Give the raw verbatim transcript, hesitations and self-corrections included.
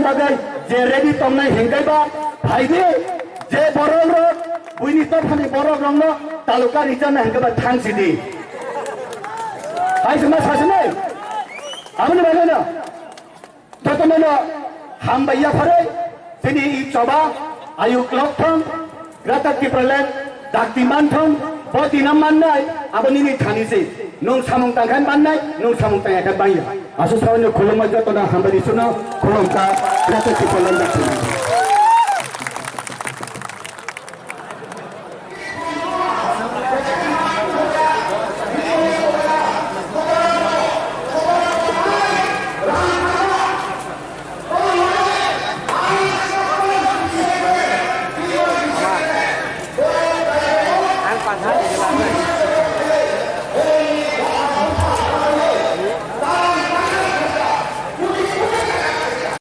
Tagai je ready tongnai hingkai ba phaidi, je borok rok buini tophani borok rokno taluka rijana hingkai ba thangsidi. Hai sima sasinai. Aboni bagwi no jotono no hambai yapharwi chini i choba ayuk lok thang. Greater Tipraland dakti manthong, bo dina mannai, abo nini thani se. Nung samung tangkhan mannai, nung samung tangya khan bangya. Asu sawan khulumma joto na hambai ni suno khulumka Greater Tipraland dakti manthong.